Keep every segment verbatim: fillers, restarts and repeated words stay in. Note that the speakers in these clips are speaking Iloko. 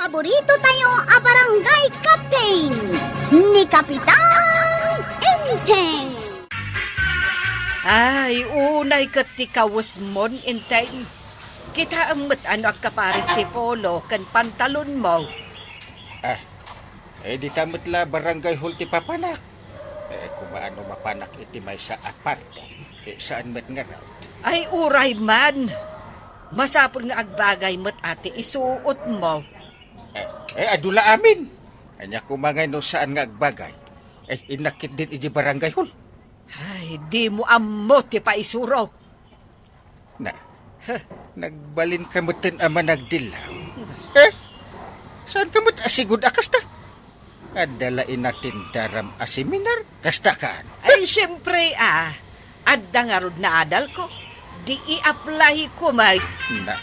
Paborito tayo a barangay captain, ni Kapitan Enteng. Ay, unay ket ti kawesmon, Enteng. Kitaem met a no agkapares ti polo ken pantalonmo. Ah, eh, dita met la barangay hall ti papanak. Eh, kumaano mapanak iti maysa a parte? Eh, saan met ngarud? Ay, uray man. Masapul nga agbagay met a ti isuotmo. Eh, eh, adu la amin. Ania koma ngay no saan nga agbagay? Eh, innak ketdin iti barangay hall. Ay, dimo ammo ti paisuro. Na, nagbalinka metten a managdillaw. Eh, saanka met a sigud a kasta? Adda la inatendaram a seminar, kasta kan? Ay, siempre, ah. Adda ngarud naadalko. Di i-apply ko, may. Na.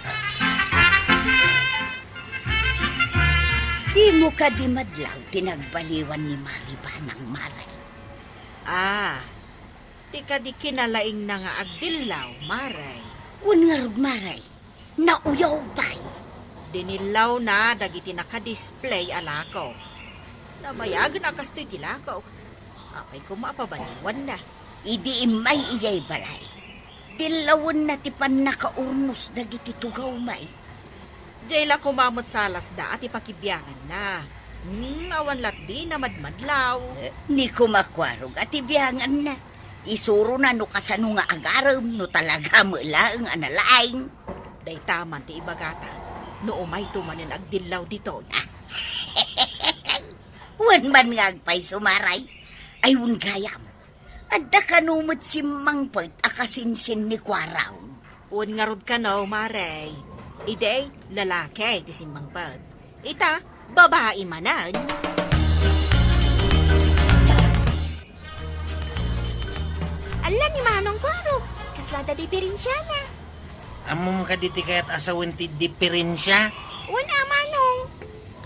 Dimo kadi madlaw ti nagbaliwan ni Mari Banang, Mare? Ah, ti kadi kinalaingna nga agdillaw, Mare. Wen ngarud, Mare. Nauyaw pay. Dinillawna dagiti naka-display a lako. Nabayagen a kastoy ti lako. Apay koma a pabaliwanna? Idi immay idiay balay, dillawenna ti pannakaurnos dagiti tugaw, may. Diay la koma met salasda a ti pakibianganna. Hmm, awan latdi namadmadlaw. Eh, ni koma Kuarog a ti bianganna. Isurona no kasano nga agarem no talaga met laeng a nalaing. Dayta man ti ibagata, no umayto manen agdillaw ditoy. Wen man nga agpayso, Mare. Ay, wen gayam. Adda kano met simmangpet a kasinsin ni Kuarog? Wen ngarud kano, Mare. Idi, lalaki ti simmangpet. Ita, babai manen. Alla ni Manong Kuarog, kasla adda diperensiana? Ammom kadi ti kayat a sawen ti diperensia? Wen a, Manong.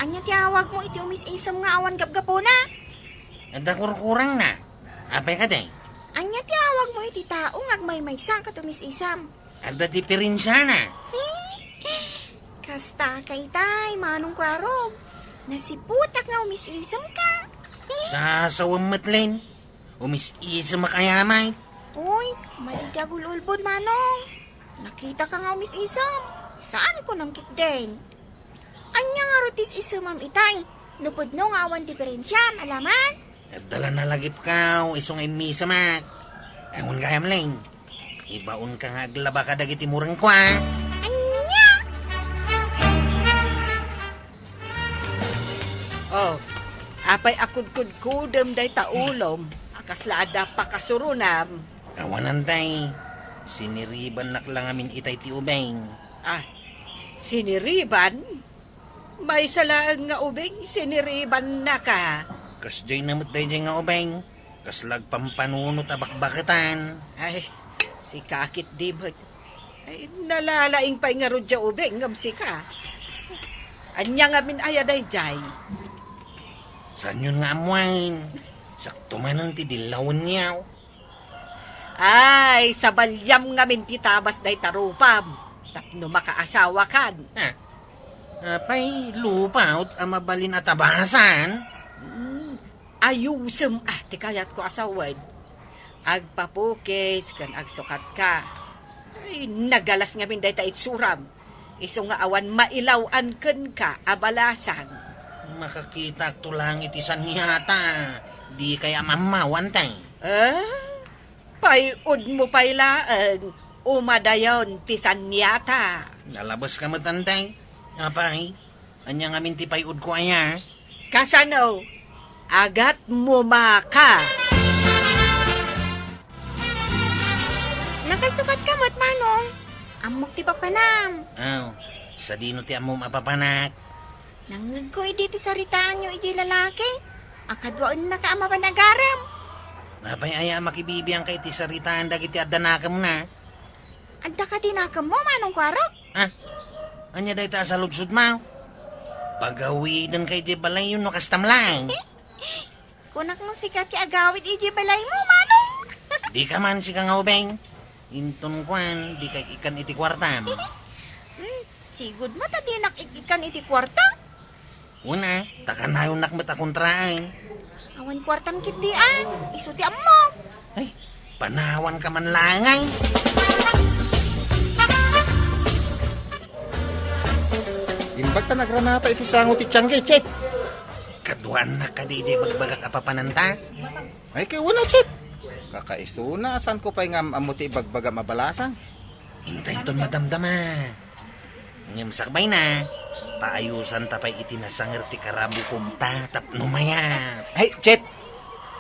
Ania ti awagmo iti umis-isem nga awan gapgapuna? Adda kurkurangna. Apay kadi? Ania ti awagmo iti tao nga agmaymaysa ket umis-isem? Adda diperensiana. Kasta kaytay, Manong Kuarog. Nasiputak nga umis-isemka. Sasawem met, Len. Umis-isemak aya, may. Uy, madi ti agul-ulbod, Manong. Nakitaka nga umis-isem. Saanko nangkitdin. Ania ngarud ti is-isemam itay? No pudno nga awan diperensiam, alaman? Adda la nalagipkaw, isu nga immisemak. Ay, wen gayam, Len. Ibaonka nga aglaba kadagiti murengko, a. Ania? Oh, apay a kudkudkudem dayta ulom, a kasla adda pakasuronam? Awanan tay, siniribannak la ngamin itay ti ubing. Ah, siniriban? Maysa laeng nga ubing siniribannaka. Kasdiay na met daydiay nga ubing, kasla agpampanunot a bakbaketan. Ay, sika ketdi met. Ay, nalalaing pay ngarud diay ubing ngem sika. Ania ngamin aya daydiay? Saanyon nga ammoen? Sakto manen ti dillawenyo. Ay, sabaliam ngamin ti tabas dayta rupam tapno makaasawakan. Ah, apay, lupaw a mabalin a tabasan? Hmm, ayusem a ti kayatko a sawen. Agpapukis ken agsukatka. Ay, nagalas ngamin dayta itsuram. Isu nga awan mailaw-an kenka a balasang. Makakitakto laeng iti saniata. Dikay a mammaw, Antay. Ah? Pay-odmo pay laeng, umadayon ti saniata. Nalabeska met, Antay. Apay, ania ngamin ti pay-odko aya? Kasano? Agatmo maka. Nakasukatka met, Manong. Ammok ti papanam. Aw, sadino ti ammom a papanak? Nangngegko idi ti saritaanyo idiay lalaki a kaduaennaka a mapan agarem. Apay aya a makibibiangka iti saritaan dagiti adda nakemna? Adda kadi nakemmo, Manong Kuarog? Ah, ania dayta a saludsodmo? Pagawidenka idiay balayyo no kastam laeng. Kunak no sika ti agawid idiay balaymo, Manong. Dika man sika nga ubing. Inton kuan, dika ik-ikkan iti kuartam. Hmm, sigud met a dinak ik-ikkan iti kuarta. Una, ta kanayonnak met a kontraen. Awan kuartam ketdi a, isu ti ammok. Ay, panawanka man laeng ay. Imbag ta nagranata iti sango ti tiangge, Chet. Kaduaannak kadi idiay bagbagak a papananta? Ay, kay wen a, Chet. Kakaisuna, saanko pay nga am-ammo ti ibagbagam a balasang. Inta inton madamdama. Ngem sakbayna, paayusanta pay iti nasanger ti karabukogta tapno mayat. Ay, Chet!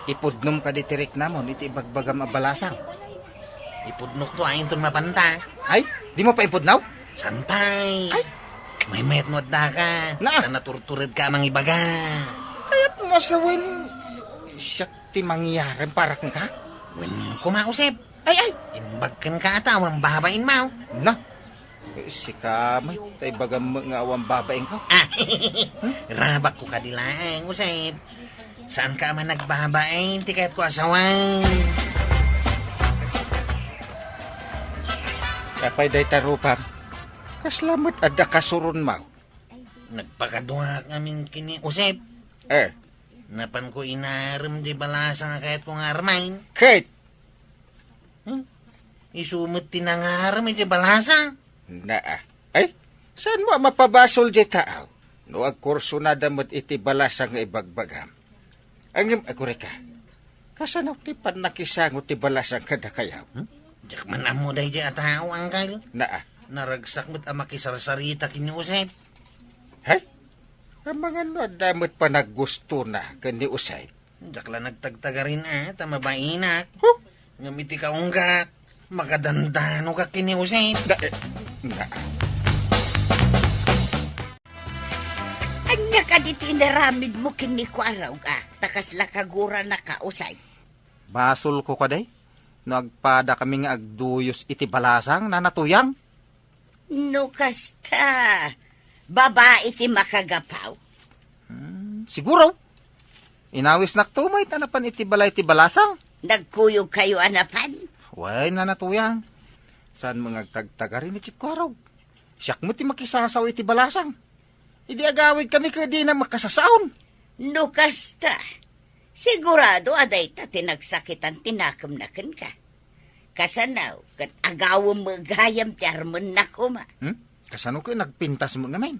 Ipudnom kadi ti riknamon iti ibagbagam a balasang. Ipudnokto a inton mapanta. Ay, dimo pay ipudnaw? Saan pay? Ay. Maymayat no addaka. Naa. Ta naturturedka a mangibaga. Kayatmo a sawen, siak ti mangyarem para kenka? Wen koma, Usep. Ay, ay! Imbag kenka a ta awan babainmo. Na, sika met, ta ibagam met nga awan babainko. Ah, rabakko kadi laeng, Usep. Saanka a managbabain ti kayatko a sawen. Apay dayta rupam? Kasla met adda kasuronmo? Nagpakaduak ngamin ken ni Usep. Eh. Napanko inarem di balasang a kayatko nga armen. Ket? Hmm? Isu met ti nangarem iti balasang. Naa. Ay, saanmo a mapabasol dayta aw? No agkursunada met iti balasang nga ibagbagam. Ngem agurayka, kasano ti pannakisango ti balasang kadakayaw? Hmm? Diak man ammo daydiay a tao, Angkel. Naa. Naragsak met a makisarsarita ken ni Usep. Hay? Amangan no adda met panaggustona ken ni Usep. Diak la nagtagtagarin a ta mabainak. Huh? Ngem iti kaunggak, makadandanogak ken ni Usep. Da, eh, na. Ania kadi ti inaramidmo ken ni Kuarog a ta kasla kaguranaka, Usep? Basolko kadi no agpadakami nga agduyos iti balasang, Nana Tuyang? No kasta, babai ti makagapaw. Hmm, siguro. Inawisnakto met a napan iti balay ti balasang. Nagkuyogkayo a napan? Wen, Nana Tuyang. Saanmo nga agtagtagarin ni Chief Kuarog? Siak met ti makisasaw iti balasang. Idi agawidkami ket dina makasasaon. No kasta, sigurado a dayta ti nagsakitan ti nakemna kenka. Kasano ket agawem met gayam ti armenna koma. Hmm? Kasano ket nagpintas met ngamin?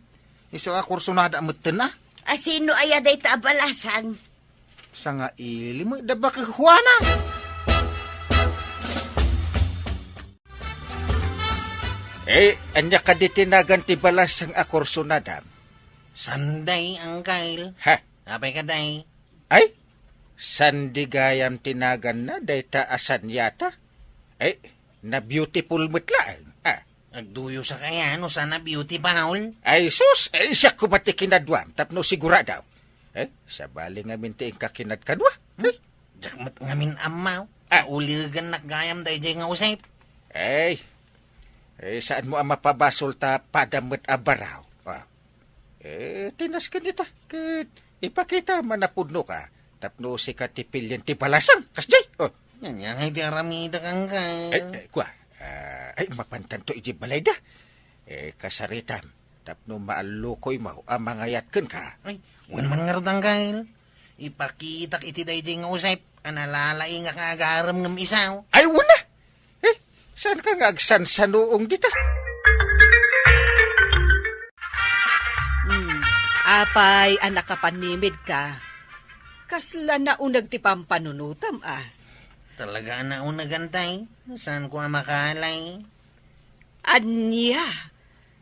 Isu a kursunada metten a? A sino aya dayta a balasang? Sangaili met da baket Juana. Eh, ania kadi ti nagan ti balasang a kursunadam? Sanday, Angkel. Ha? Apay kadi? Ay, Sandy gayam ti naganna, dayta a Sanyata. Ay, na-beautiful met laeng. Ah. Agduyosak aya no saan a beautiful? Ay, sus, ay, siak koma ti kinaduam, tapno sigurado. Eh, sabali ngamin ti inka kinadkadua. Eh? Diak met ngamin ammo. Ah. Nauligannak gayam daydiay nga Usep. Ay, eh, saanmo a mapabasol ta padam met a baraw? Ah. Eh, tinasken ita, ket ipakita man a pudnoka, tapno sika ti pilien ti balasang, kasdiay. Oh. Ania ngay ti aramidek, Angkel? Ay, ay, kua. Ah, ay, mapantanto idiay balayda. Eh, kasaritam, tapno maallukoymo a mangayat kenka. Ay, wen man ngarud, Angkel. Ipakitak iti daydiay nga Usep a nalalaingak nga agarem ngem isu. Ay, wen a! Eh, saanka nga agsansanuong dita? Hmm, apay a nakapanimidka? Kasla nauneg ti pampanunotam a. Talaga a nauneg, Antay. Saanko a makalay. Ania?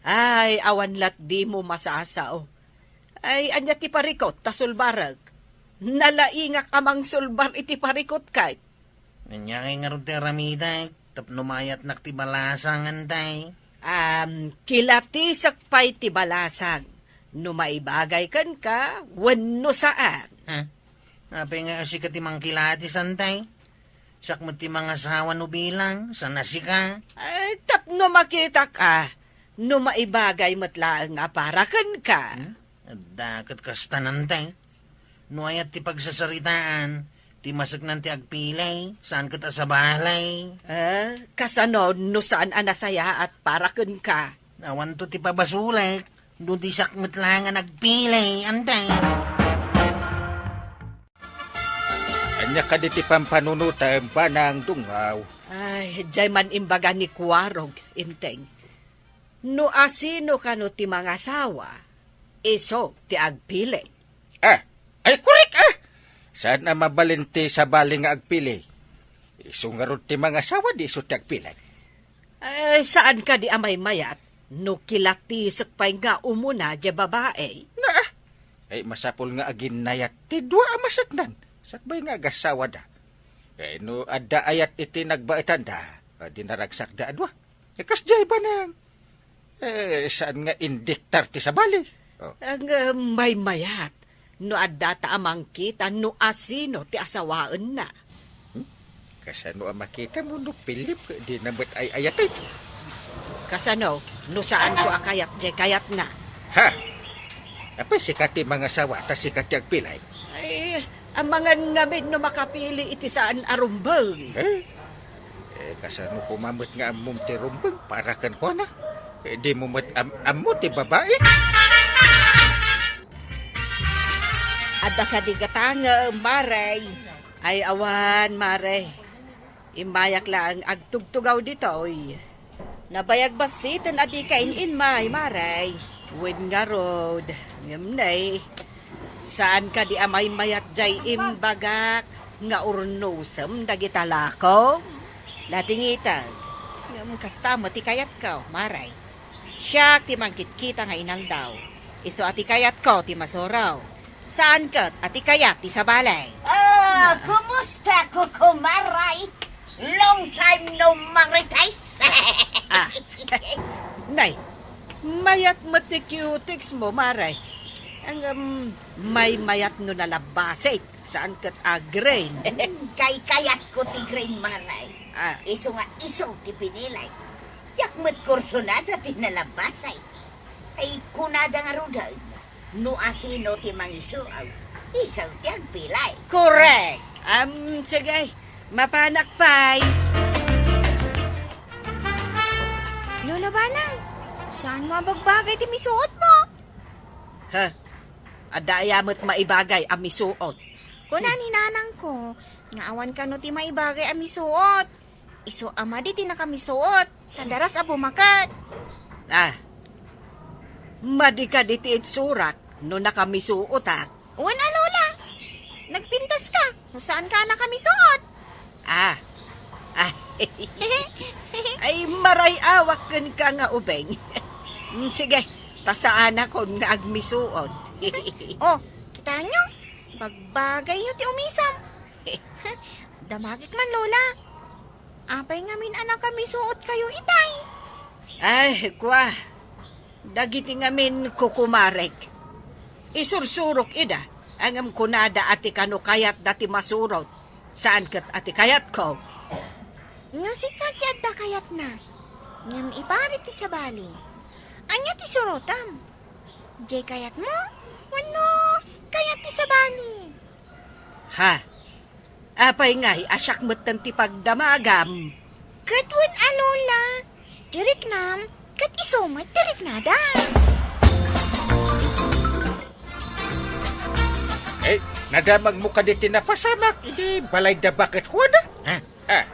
Ay, awan lat dimo masasao. Ay, ania ti parikut ta sulbarek? Nalaingak a mangsulbar iti parikut ket. Ania ngay ngarud ti aramidek tapno mayatnak ti balasang, Antay? Am, kilatisek pay ti balasang no maibagay kenka wenno saan. Ha? Apay nga a sika ti mangkilatis, Antay? Siak met ti mangasawa no bilang, saan a sika? Ay, tapno makitak a, no maibagay met laeng a para kenka. Hmm? Adda ket kasta, Antay. No ayat ti pagsasaritaan, ti maseknan ti agpilay, saan ket a sabali. Eh, kasano no saan a nasayaat para kenka? Awanto ti pabasolek. No diak met laeng a nagpili, Andeng. Ania kadi ti pampanunotem, Banang Dungaw? Ay, diay man imbaga ni Kuarog, Inteng. No asino kano ti mangasawa, isu ti agpili. Ah, ay, korek, ah! Saan a mabalin ti sabali nga agpili? Isu ngarud ti mangasawa, di isu ti agpili. Eh, saan kadi a maymayat no kilatisek pay nga umuna diay babai? Na, ay, masapul nga aginnayat ti dua a maseknan sakbay nga agasawada. Eh, no adda ayat iti nagbaetanda, a, di naragsakda a dua. Eh, kasdiay, Banang. Eh, saan nga indiktar ti sabali? Oh. Ang, eh, maymayat no addata a mangkita no asino ti asawaenna. Hmm? Kasano a makita mo no pilip, di na met ay-ayatay? Kasano no saanko a kayat diay kayatna? Ha? Apay sika ti mangasawa, ta sika ti agpili? Ay, amangan ngamin no makapili iti saan a rumbeng. Eh? Eh, kasano koma met nga ammom ti rumbeng para kenkuana? Eh, di mo met am-, ammo ti babai? Adda kadi gatangem, Mare? Ay, awan, Mare. Immayak laeng agtugtugaw ditoy. Nabayag bassiten a dika in-inmay, Mare. Wen ngarud, ngem ne, saan kadi a maymayat diay imbagak nga urnosem dagita lakom? Latingiteg. Ngem kasta met ti kayatko, Mare. Siak ti mangkitkita nga inaldaw. Isu a ti kayatko ti masuro. Saan ket a ti kayat ti sabali. Ah, kumusta, kukumaray? Long time no marites. Ah. Nay, mayat met ti cutex mo, Mare. Ang, um, maymayat no nalabasik, saan ket a green? Kaykayatko ti green, Mare. Ah. Isu nga isu ti pinili. Diak met kursunada ti nalabasik. Ay, kunada ngaruden, no asino ti mangisuog, isu ti agpili. Correct. Am, sige. Mapanak pay. Lola Banang, saan mo a bagbagay ti misuot mo? Ha? Adda aya met maibagay a misuot? Kuna ni nanangko nga awan kano ti maibagay a misuot. Isu a madi ti nakamisuot, ta daras a bumaket. Ah, madi kadi ti itsurak no nakamisuotak? Wen a, Lola. Nagpintas ka no saan ka a nakamisuot. Ah. Ah. Ay, maray-awak kenka nga ubing. Sige, ta saanakon nga agmisuot. Oh, kitaenyo? Bagbagayyo ti umisam. Damagek man, Lola. Apay ngamin a nakamisuot kayo itay? Ay, kua, dagiti ngamin kukumarek. Isursurok ida, ngem kunada a ti kano kayatda ti masurot, saan ket a ti kayatko. No sika ti adda kayatna, ngem iparit ti sabali, ania ti surotam? Diay kayatmo? Wenno kayat ti sabali? Ha? Apay ngay a siak metten ti pagdamagam? Ket wen a, Lola, ti riknam, ket isu met ti riknada. Eh, nadamagmo kadi ti napasamak iti balay da Baket Juana? Ha? Ah.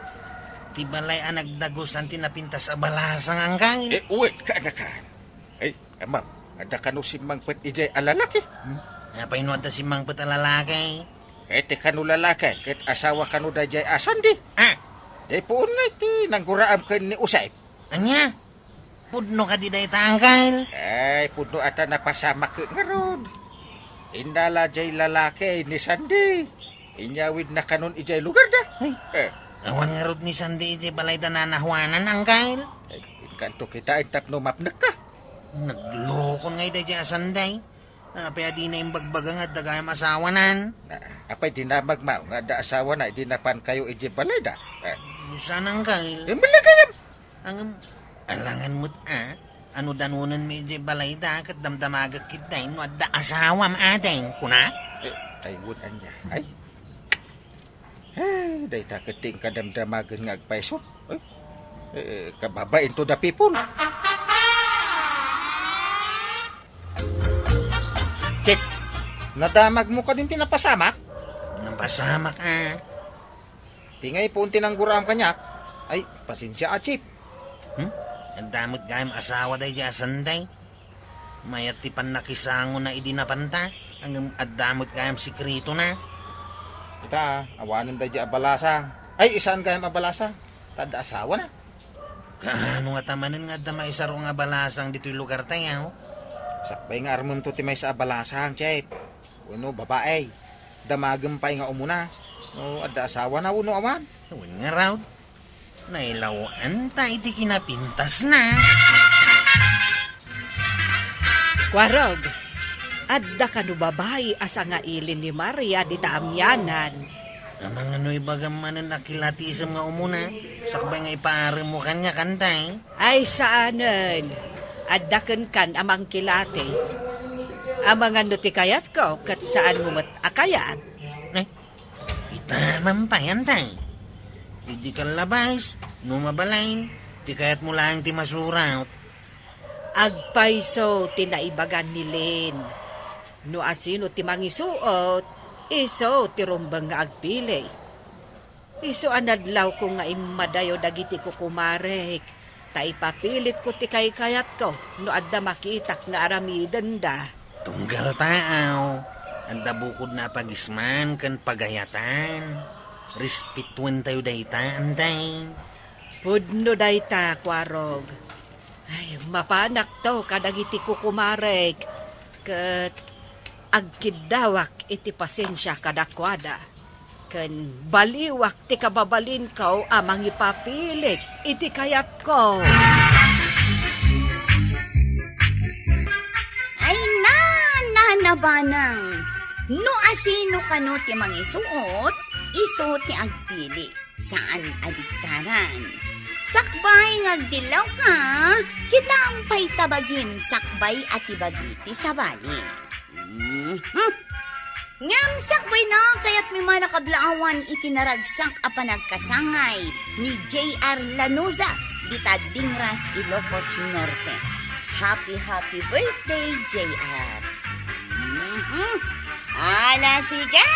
Ti balay a nagdagusan ti napintas a balasang, anggal? Eh, uwit, kaanakan. Ay, amam, adda kano simmangpet idiay a lalaki? Hmm? Apay no adda simmangpet a lalaki? Eh, ti kano lalaki, ket asawa kano daydiay a Sandy. Ah! Diay puon nga iti nangguraam ken ni Usep. Ania? Pudno kadi dayta, anggal? Ay, pudno ata napasamak ngarud. Innala diay lalaki ni Sandy. Inyawidna kanon idiay lugarda. Ay. Eh. Awan ngarud ni Sandy idiay balay da Nana Juanan, anggal? Ay, inkanto kitaen tapno mapnekka. Naglokon ngay daydiay a Sandy. Apay a dina imbagbaga nga adda gayam asawanan? Na, apay dinamagmo nga adda asawana idi napankayo idiay balayda? Eh. Saan, anggal? Eh, malagayam. Ngem, alangan met a, ano danonenmi idiay balayda, ket damdamagek ketdi no adda asawam, ading, kuna? Eh, ay, wen ania. Ay. Ay, dayta ket ti inkadamdamagen nga agpayso. Ay. Eh, kababain to da people. Chief, nadamagmo kadin ti napasamak? Napasamak, a. Ti ngay puon ti nangguraam kaniak. Ay, pasensia, a, Chief. Hmm? Adda met gayam asawa daydiay a Sanday. Mayat ti pannakisangona idi napanta. Ngem adda met gayam sekretona. Ita, awanen daydiay a balasang. Ay, saan gayam a balasang. Ta adda asawana. Kaano ngata manen nga adda maisaro nga balasang ditoy lugartayo? Sakbay nga armemto ti maysa a balasang, Chief. Wenno babae. Damagem pay nga umuna. No adda asawana wenno awan. Wen ngarud, nailaw-anta iti kinapintasna. Kuarog, adda kano babai a sangaili ni Maria dita amianan? Amangan no ibagam manen a kilatisem nga umuna, sakbay nga ipaaremmo kaniak, a, tay? Ay, saanen. Adda kenkan a mangkilatis. Amangan no ti kayatko, ket saanmo met a kayat. Eh, ita man pay, a, tay. Idi kallabas, no mabalin, ti kayatmo laeng ti masurat. Agpayso ti naibagan ni Lynn. No asino ti mangisuot, isu ti rumbeng nga agpili. Isu a nadlawko nga immadayo dagiti kukumarek, ta ipapilitko ti kaykayatko no adda makitak nga aramidenda. Tunggal taaw, adda bukodna a pagisman ken pagayatan. Respetuentayo dayta, a, tay. Pudno dayta, Kuarog. Ay, mapanakto kadagiti kukumarek, ket agkiddawak iti pasensia kadakuada, ken baliwak ti kababalinko a mangipapilit iti kayatko. Ay, na, nanabanang, no asino kano ti mangisuot, isu ti agpili. Saan a diktaran. Sakbay nga agdillawka, kitaem pay ta bagim sakbay a ti bagi ti sabali. Mhm. Ngem sakbayna, kayatmi man a kablaawan iti naragsak a panagkasangay ni J R Lanuza, dita Dingras, Ilocos Norte. Happy, happy birthday, J R! Mhm. Ala, sige!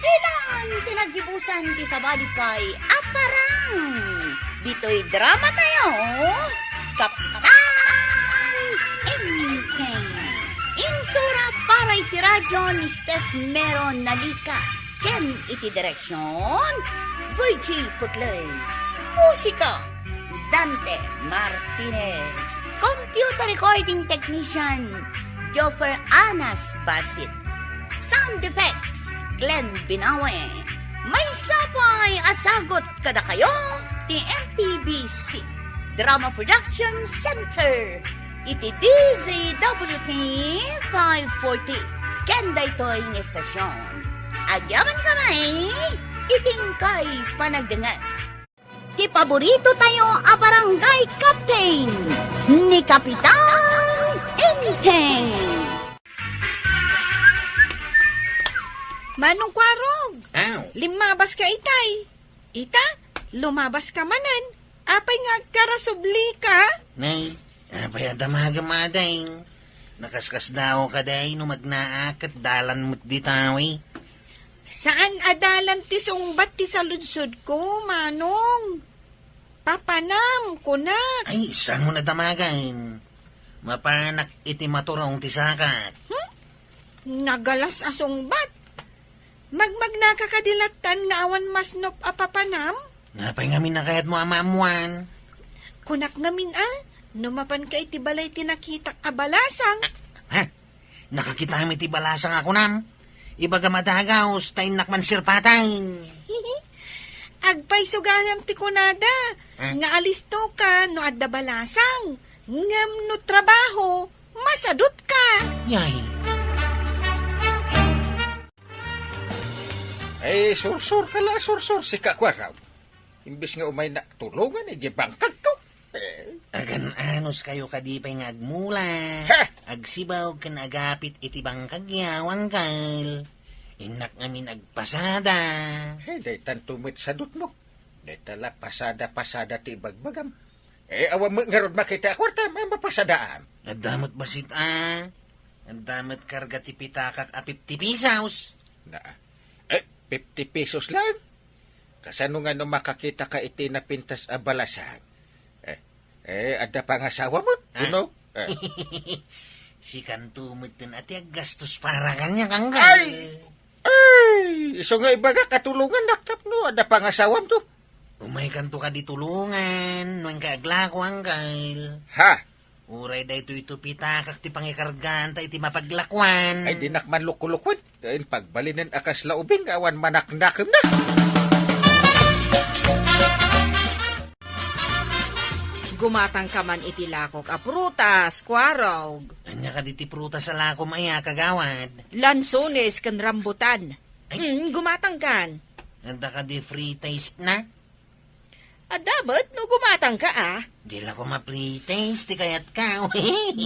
Ditan ti naggibusan ti sabali pay a parang ditoy drama tayo, Kapitan Enteng. Insura para iti radyo ni Steph Mero Nalica, ken iti direksyon, Virgie Putlay. Musika, Dante Martinez. Computer recording technician, Joffer Anas Basit. Sound effects, Glenn Binawe. Maysa pay a sagut kadakayo ti M P B C Drama Production Center iti D Z W T five forty. Ken daytoy nga estasyon, agyamankami iti inkay panagdengngeg. Ti paborito tayo a barangay captain, ni Kapitan Enteng. Manong Kuarog, aw, limmabas ka itay. Ita, lumabas ka manen. Apay nga agkarasubli ka? Nay, apay a damagem, a, day? Nakaskasdaaw ka, day, no magnaak ket dalan met dita, wi. Saan a dalan ti sungbat ti saludsodko, Manong? Papanam, kunak. Ay, saan mo nadamagan? Mapanak iti maturong ti sakat. Hmm? Nagalas a sungbat. Magmagnaka kadi lattan nga awan masnop a papanam? Napay ngamin a kayatmo a maammuan? Kunak ngamin a, no mapanka iti balay ti nakitak a balasang. Ha? Nakakitaam iti balasang a kunam? Ibagam a dagaus, ta innak man sirpatay. Agpayso gayam ti kunada, ha? Nga alisto ka no adda balasang, ngem no trabaho, masadut ka. Yay. Ay, sursur ka la, sursur, sika, Kuarog. Imbes nga umaynak tulongan, idiay bangkagko. Eh. Agan-anos kayo kadi pay nga agmula. Ha? Agsibaw ken agapit iti bangkagyo, Angkel. Innak ngamin agpasada. Eh, daytan to met sadutmo. Dayta la pasada-pasada ti ibagbagam. Eh, awan met ngarud makita a kuarta, ma-, mapasadaam. Adda met bassit a. Adda met karga ti pitakak a fifty pesos. Na, eh, fifty pesos lang? Kasano nga no makakita ka iti napintas a balasang? Eh, eh, adda pangasawa mo? Ah. Uno? Eh. Sikanto met ti aggastos para kaniak, anggal. Ay! Ay! Isu nga ibagak a tulongannak tapno adda pangasawam to. Umaykanto kadi tulongan, no inka aglako, anggal. Ha? Uray daytoy ito pitakak ti pangikarganta iti mapaglakuan. Ay, dinak man lukulukuen. Daytoy pagbalinen a kasla ubing nga awan manaknakemna. Gumatangka man iti lakok a prutas, Kuarog. Ania kadi ti prutas a lakom aya, kagawad? Lansones ken rambutan. Ay. Mm, gumatangkan. Adda kadi free taste na? Adda met no gumatangka, a. Di la koma free taste ti kayatka.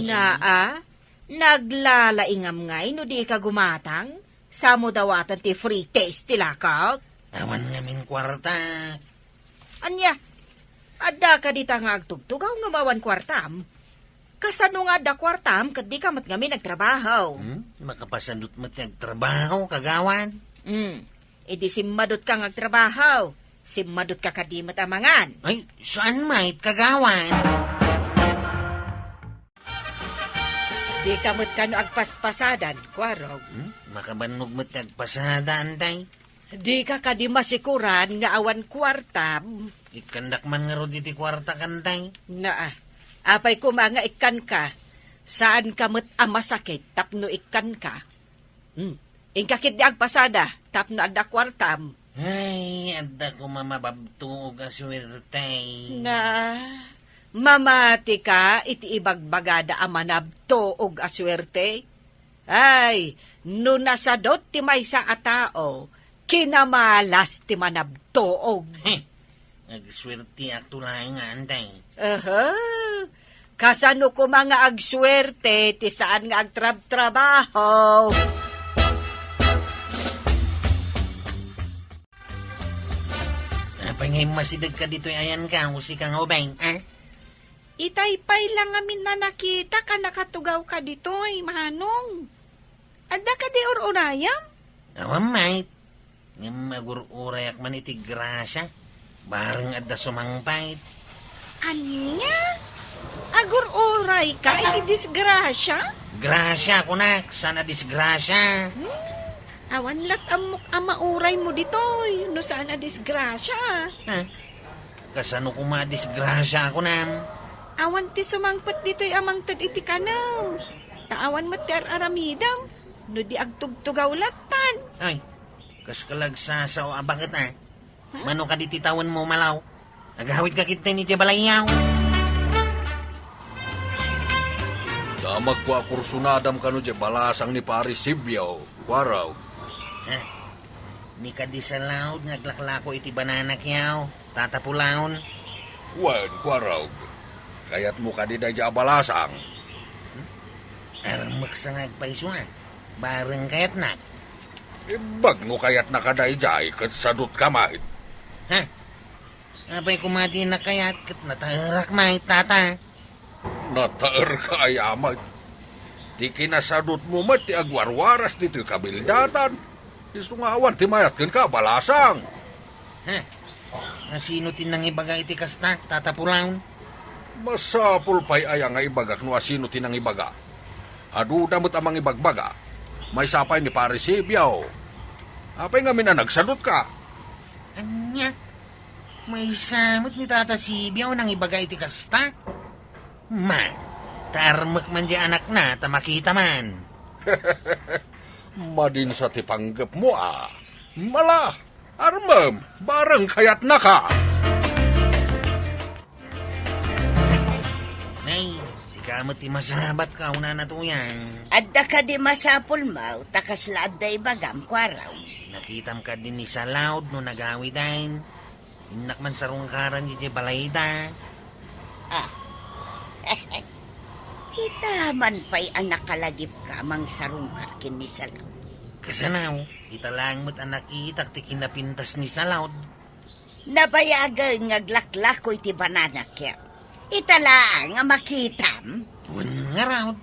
Naa, naglalaingam ngay no dika gumatang? Samo dawaten ti free taste ti lakok? Awan ngamin kuarta. Ania, adda kadi ta nga agtugtugaw ngem awan kuartam? Kasano nga adda kuartam ket dika met ngamin agtrabaho? Hmm? Makapasadut met nga agtrabaho, kagawad? Hmm. Idi simmadutka nga agtrabaho, simmadutka kadi met a mangan. Ay, saan met, kagawad? Dika met kano agpaspasadan, Kuarog. Hmm? Makabannog met ti agpasada, antay? Dika kadi masikuran nga awan kuartam? Ikkandak man ngarud iti kuarta, kantay? Naa. Apay koma nga ikkanka? Saanka met a masakit tapno ikkanka? Hmm. Inka ketdi agpasada tapno adda kuartam. Ay, adda koma mababtuog a suerte. Nga, mamatika iti ibagbagada a manabtuog a suerte? Ay, no nasadut ti maysa a tao, kinamalas ti manabtuog. Heh, agsuerteak to laeng nga antay. Aha, kasano koma nga agsuerte ti saan nga agtrabtrabaho? Apay nga immasidegka ditoy ayanka, o sika nga ubing, a? Itay pay la ngamin a nakitak a nakatugawka ditoy, Manong. Adda kadi ur-urayam? Awan met. Ngem agur-urayak man iti grasia. Bareng adda sumangpet. Ania? Agur-urayka iti disgrasia? Grasia, kunak, saan a disgrasia. Hmm, awan lat ammok a mauraymo ditoy no saan a disgrasia. Ha? Kasano koma a disgrasia a kunam? Awan ti sumangpet ditoy a mangted iti kanem. Ta awan met ti ar-aramidem no di agtugtugaw lattan. Ay, kas ka la agsasao a baket, a. Ha? Mano kadi ti tawenmo, Malaw? Agawidka ketdi idiay balayyo. Damagko a kursunadam kano diay balasang ni Pari Sibio, Kuarog. Ha? Ni kadi salaud nga aglaklako iti banana kyaw, Tata Pulaon? Wen, Kuarog. Kayatmo kadi daydiay a balasang? Hmm? Armeksa nga agpayso, a. Bareng kayatnak. Imbag no kayatnaka daydiay ket sadutka met. Ha? Apay koma ti nakayat ket nataerak met, Tata. Nataerka aya met. Ti kinasadutmo met ti agwarwaras ditoy kabildatan. Isu nga awan ti mayat kenka a balasang. Ha? Asino ti nangibaga iti kasta, Tata Pulaon? Masapul pay aya nga ibagak no asino ti nangibaga? Aduda met a mangibagbaga. Maysa pay ni Pari Sibio. Apay ngamin a nagsadutka? Ania? Maysa met ni Tata Sibio a nangibaga iti kasta? Ma, ta armek man diay anakna ta makita man. Madinsa ti panggepmo, a. Mala, armem, bareng kayatnaka. Nay, sika met ti masabat, kaunana Tuyang. Adda kadi masapulmo ta kasla adda ibagam, Kuarog? Nakitam kadi ni Salaud no nagawiden? Innak man sarungkaran idiay balayda. Ah. Ita man pay a nakalagipka a mangsarungkar ken ni Salaud. Kasano, ita laeng met a nakitak ti kinapintas ni Salaud. Nabayagen nga aglaklako iti banana kyaw. Ita laeng a makitam? Wen ngarud.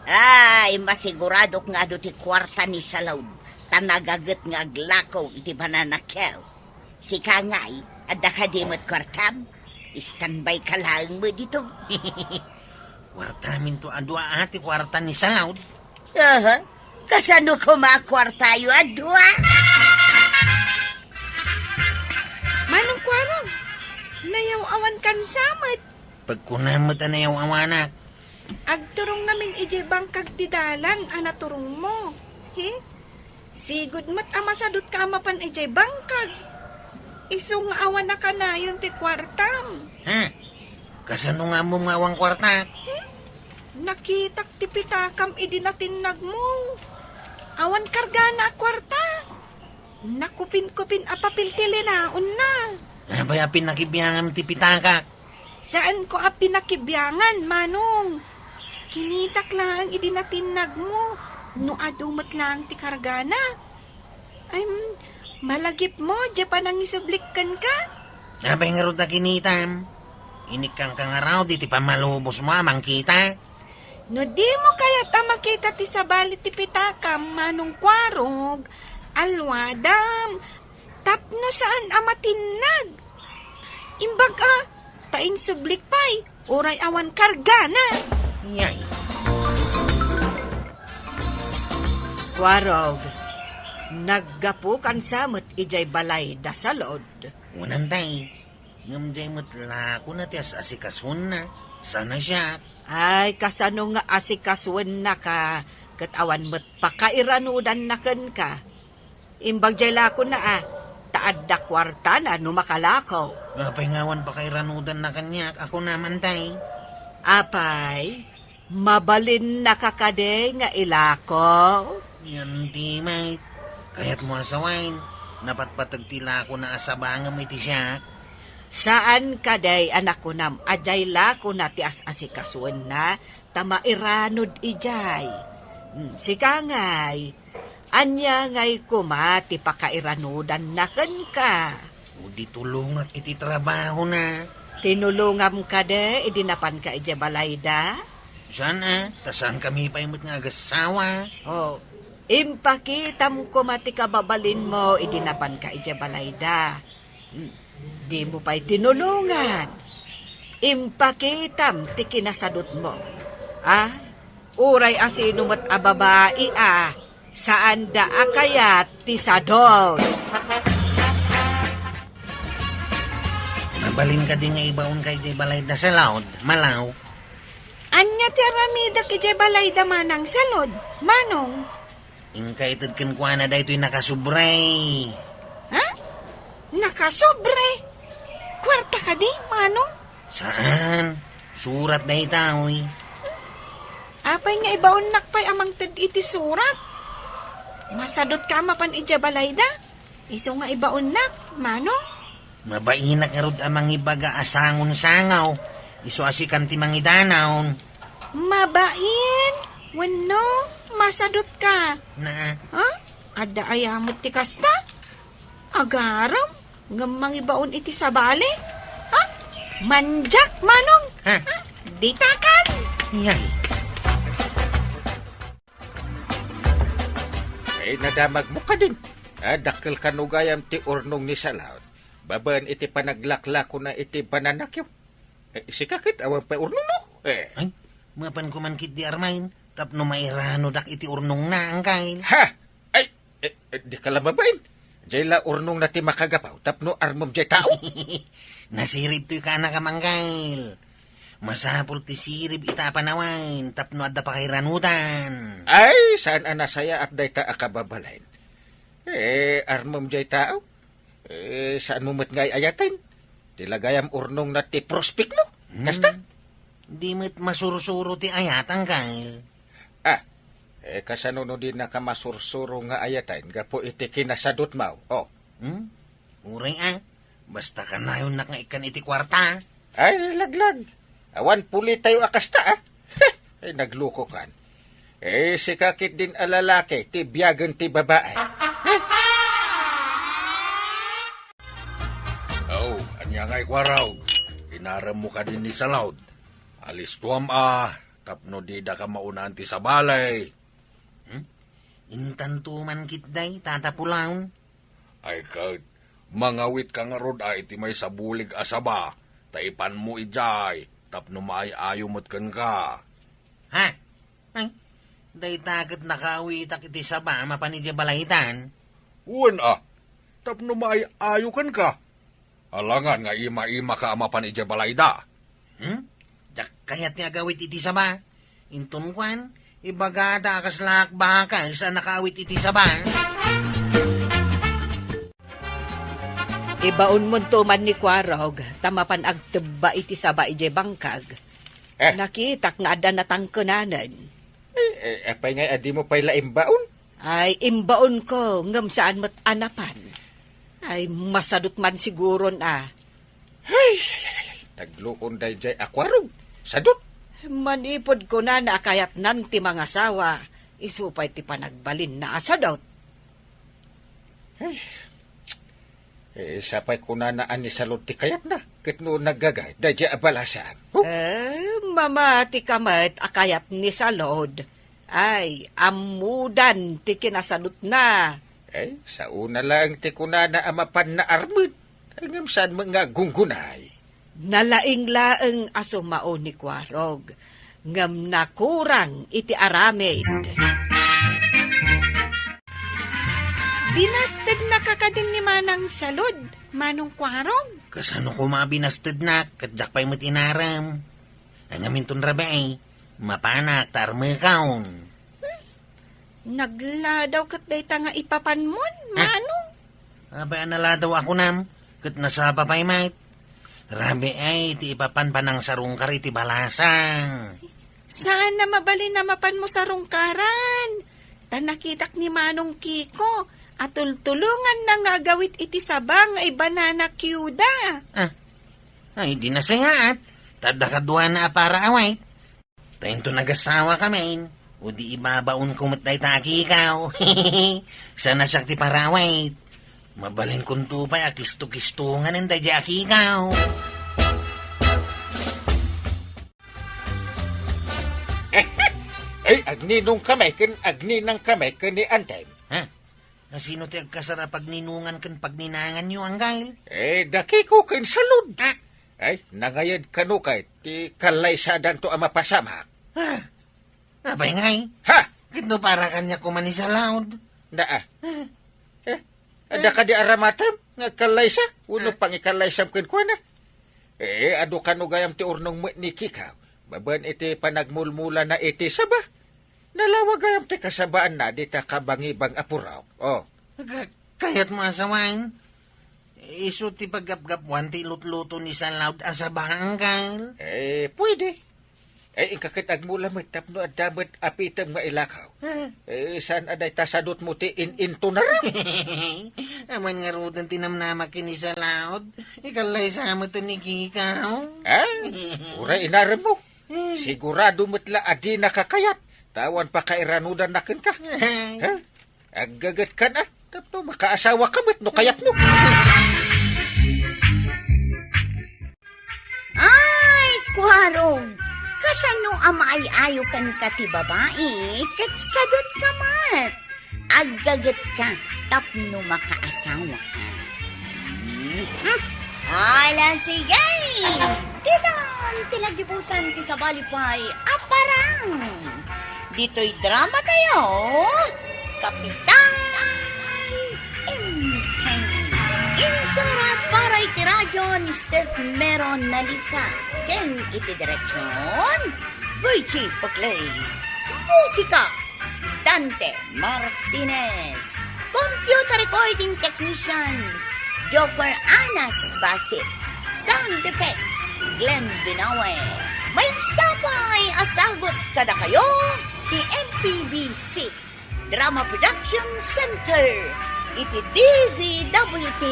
Ay, masiguradok nga adu ti kuarta ni Salud, ta nagaget nga aglako iti bananakyo. Sika ngay, adda kadi met kuartam? Standby ka laeng met dito. Kuartaminto a dua a ti kuarta ni Salud. Aha, kasano koma a kuartayo a dua? Manong Kuarog, nayaw-awan kan samet. Pagkunam met a nayaw-awanak. Agturong ngamin idiay bangkag ti dalan a naturongmo. He? Sigud met a masadutka a mapan idiay bangkag. Isu nga awan a kanayon ti kuartam. Ha? Kasano nga ammom nga awan kuarta? Hmm? Nakitak ti pitakam idi natinnagmo. Awan kargana a kuarta. Nakupinkupin a papel ti linaonna. Apay a pinakibiangam ti pitakak? Saanko a pinakibiangan, Manong. Kinitak laeng idi natinnagmo, no adu met laeng ti kargana. Ay, mm, malagipmo, diay panangisublik kenka? Apay ngarud a kinitam? Inikkanka ngarud iti pammalubosmo a mangkita? No dimo kayat a makita ti sabali ti pitakam, Manong Kuarog, alwadam. Tapno saan a matinnag. Imbag a, ta insublik pay, uray awan kargana. Yay. Kuarog, naggapukan sa met idiay balay da Salud. Unan tay, ngem diay met lakona ti as-asikasuenna, sana siak. Ay, kasano nga asikasuennaka, ket awan met pakairanudanna kenka. Imbag diay lakona a, ta adda kuartana no makalako. Apay nga awan pakairanudanna kaniak, a kunaman tay? Apay, mabalinnaka kadi nga ilako? Yan ti met. Kayatmo a sawen, napatpateg ti lakona a sabangem iti siak? Saan kadi a nakunam a diay lakona ti as-asikasuenna, ta mairanud idiay. Hmm, sika ngay, ania ngay koma ti pakairanudanna kenka? O di tulongak iti trabahona. Tinulongam kadi idi napanka idiay balayda? Saan a, ta saankami pay met nga agassawa. O, impakitam koma ti kababalinmo idi napanka idiay balayda. Hmm. Dimo pay tinulongan. Impakitam ti kinasadutmo. Ah, uray asino met a babai a, saanda a kayat ti sadut. Mabalin kadi nga ibaonka idiay balayda Salud, Malaw? Ania ti aramidek idiay balayda Manang Salud, Manong? Inka ited kenkuana daytoy nakasobre. Ha? Nakasobre? Kuarta kadi, Manong? Saan. Surat dayta, oy. Apay nga ibaonnak pay a mangted iti surat? Masadutka a mapan idiay balayda? Isu nga ibaonnak, Manong? Mabainak ngarud a mangibaga a sangon sangaw, isu a sikan ti mangidanaw. Mabain? Wenno, masadutka? Na. Ha? Adda aya met ti kasta? Agarem, ngem mangibaon iti sabali? Ha? Mandiak, Manong? Ha? Ha? Ditakan? Yay. Ay, nadamagmo kadin. Ah, dakkel kano gayam ti urnong ni Salud. Babaen iti panaglaklakona iti bananakyo. Eh, sika ket awan pay urnongmo? Eh. Ay, mapan koman ketdi Armain, tapno mairanodak iti urnongna, angkel. Ha? Ay, eh, eh, dika la mabain. Diay la urnongna ti makagapu, tapno armem diay tao. Nasirib toy kanakam, angkel. Masapul ti sirib ita a panawen, tapno adda pakairanudan. Ay, saan a nasayaat dayta a kababalin. Eh, armem diay tao? Eh, saanmo met nga ay-ayaten? Ti lagayam urnongna ti prospektmo. Hmm. Kasta? Di met masursuro ti ayat, angkel. Ah, eh, kasano no dinaka masursuro nga ayaten gapu iti kinasadutmo? Oh. Hmm? Uray a, basta kanayonnak nga ikkan iti kuarta. Ay, laglag. Awan pulitayo a kasta, ah. Ay, naglukokan. Eh, sika ketdin a lalaki, ti biagen ti babai. Oh, ania ngay, Kuarog? Inaremmo kadin ni Salud? Alistuam a, Tapno didaka maunaan ti sabali. Hmm? Intanto man ketdi, Tata Pulong. Ay ket, mangawitka ngarud a iti maysa bulig a saba, ta ipanmo idiay, tapno maay-ayo met kenka. Ha? Ay, dayta ket nakaawitak iti saba a mapan idiay balaydan. Wen a, tapno maay-ayo kenka. Alangan nga ima-imaka a mapan idiay balayda. Hmm? Diak kayat nga agawid iti saba. Inton kuan, ibagada a kasla ak bakes a nakaawid iti saba. Ibaonmonto man ni Kuarog, ta mapan agtebba iti saba idiay bangkag. Eh. Nakitak nga adda natangkenanen. Eh, eh, apay ngay a dimo pay la imbaon? Ay, imbaonko, ngem saan met a napan. Ay, masadut man siguron a. Ay, ay, ay, ay, ay. Naglukon daydiay a Kuarog. Sadut. Manipud kunana a kayatnan ti mangasawa, isu pay ti panagbalinna a sadut. Ay. Eh, sapay kunana a ni Salud ti kayatna, ket no naggagay, daydiay a balasan. Huh? Eh, mamatika met a kayat ni Salud. Ay, ammodan ti kinasadutna. Eh, saona laeng ti kunana a mapanna armed. Ay, ngem saan met nga aggunggunay? Nalaing laeng a sumao ni Kuarog, ngem nakurang iti aramid. Binastednaka kadin ni Manang Salud, Manong Kuarog? Kasano koma a binastednak, ket diak pay met inarem. Ay, ngem inton rabii, mapanak ta armekon. Nagladaw ket dayta nga ipapanmon, ah, Manong? Apay a naladaw a kunam, ket nasapa pay met. Rabii ti ipapan panangsarungkar iti balasang. Saan a mabalin a mapanmo sarungkaran. Ta nakitak ni Manong Kiko a tultulonganna nga agawid iti saba nga ibanana kiuda. Ah, ay, di nasayaat. Ta adda kaduana a para awit. Ta inton agasawakamin, o di ibabaonko met dayta a kikaw. Saan a siak ti para awit. Mabalinkonto pay a kisto-kistonganen daydiay a kikaw. Ay, agninongkami ken agninangkami ken ni Antem. Ha? Asino ti agkasar a pagninongan ken pagninanganyo, Anggail? Eh, da Kiko ken Salud. Ah. Ay, nangayad kano kay ti kallaysadanto a mapasamak. Ah, apay ngay? Ha? Ket no para kaniak koma ni Salud? Naa. Ah. Eh, adda kadi aramatem nga agkallaysa? Wenno, ah, pangikallaysam kenkuana? Eh, adu kano gayam ti urnong met ni Kikaw, babaen iti panagmulmulana iti saba. Nalawa gayam ti kasabaanna dita kabangibang a purok. Oh. Ka-, kayatmo a sawen? Isu ti paggapgapuan ti lutluto ni Salud a saba, Anggail? Eh, pwede. Eh, inka ket agmula met tapno adda met apitem nga ilakaw. Ah. Eh, saan a dayta sadutmo ti in-intunaram? Aman ngaruden ti namnamak ken ni Salud. Ikallaysa met ni Kikaw. Ah, uray inaremmo. Eh. Sigurado met la a dinaka kayat, ta awan pakairanudanna kenka. Ay. Ha? Aggagetkan a, tapno makaasawaka met no kayatmo. Ay, Kuarog, kasano a maay-ayo kenka ti babai, ket sadutka met? Aggagetka tapno makaasawaka. Hmm? Ala, sige! Ditan ti naggibusan ti sabali pay a parang. Ditoy drama tayo, Kapitan Enteng. Insurat para iti radyo ni Steph Meron Nalica. Ken iti direksyon, Virgie Paclay. Musika, Dante Martinez. Computer recording technician, Joffer Anas Basit. Sound effects, Glenn Binawe. Maysa pay a sagut kadakayo ti M P B C Drama Production Center iti D Z W T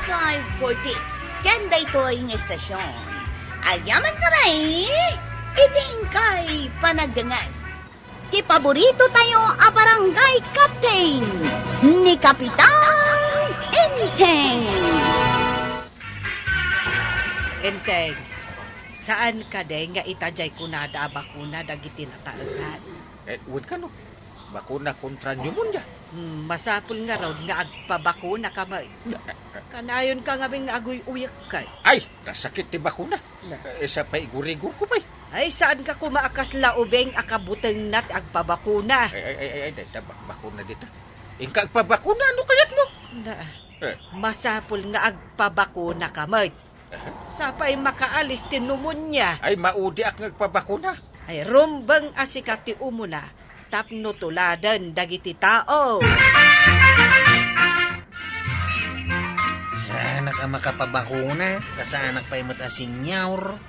five forty. Ken daytoy nga estasyon, agyamankami iti inkay panagdengngeg. Ti paborito tayo a barangay captain, ni Kapitan Enteng. Enteng, Saan kadi nga ita diay kunada a bakuna dagiti nataengan? Eh, wen kano, bakuna kontra pneumonia. Hmm, masapul ngarud nga agpabakunaka met. Kanayon ka ngamin nga aguy-uyek kay. Ay, nasakit ti bakuna. Na. Eh, sa paigurigor ko pay. Ay, saan ka kuma a kasla ubing a kabutengna ti agpabakuna? Ay, ay, ay, ay, ay, dayta, bak-, bakuna dita. Inka agpabakuna, ano kayat mo? Na, Eh. masapul nga agpabakunaka met. Sapay makaalis ti pneumonia. Ay, maudiak nga agpabakuna. Ay, rumbeng a sika ti umuna tapno tuladen dagiti tao. Saanak a makapabakuna, ta saanak pay met a senior.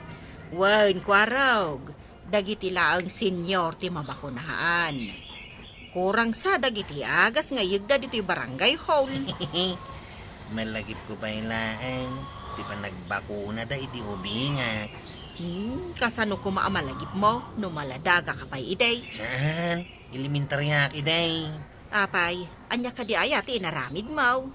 Wen, Kuarog, dagiti laeng senior ti mabakunaan. Kurang sa dagiti agas nga yegda ditoy barangay hall. Malagipko pay laeng ti panagbakunada iti ubingak. Hmm, kasano koma a malagipmo no maladagaka pay idi? Saan? Elementariak idi. Apay, ania kadi aya ti inaramidmo?